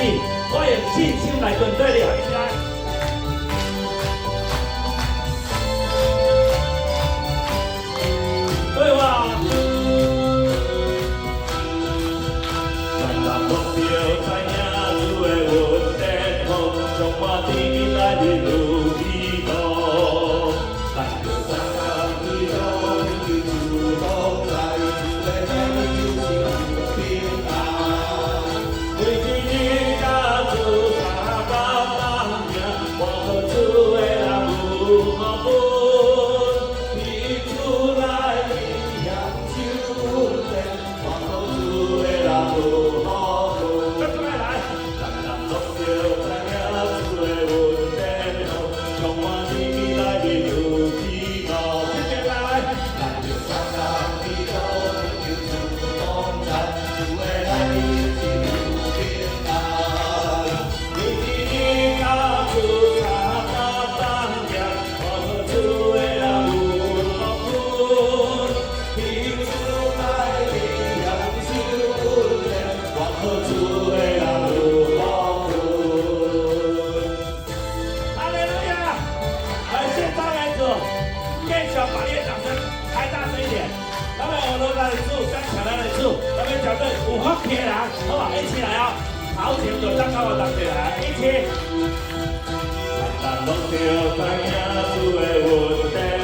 你，我用信心來跟隨你，一起來。對話。咱人攏著知影主的恩典好，充滿甜蜜來日有喜樂。咱著相共基督，與主同在，主的來臨就是有平安。每一日佮主相共同行，看好主的人有福分，佇主內面享受恩典，看好主的人有福分。繼續來，咱人攏著知影主的恩典好，充滿甜蜜來日有喜樂。這邊來，咱著相共基督，與主同在，主的來臨就是有平安。每一日佮主相共同行，看好主的人有福分，佇主內面享受恩典，看好主的人有福分。哈利路亞！感謝讚美主，繼續把你的掌聲開大聲一點。咱們學咱的主，感謝咱的主，咱們絕對有福氣的人，好吧？一起來哦！頭前就站到我同齊來，一起。咱攏著知影主的恩典。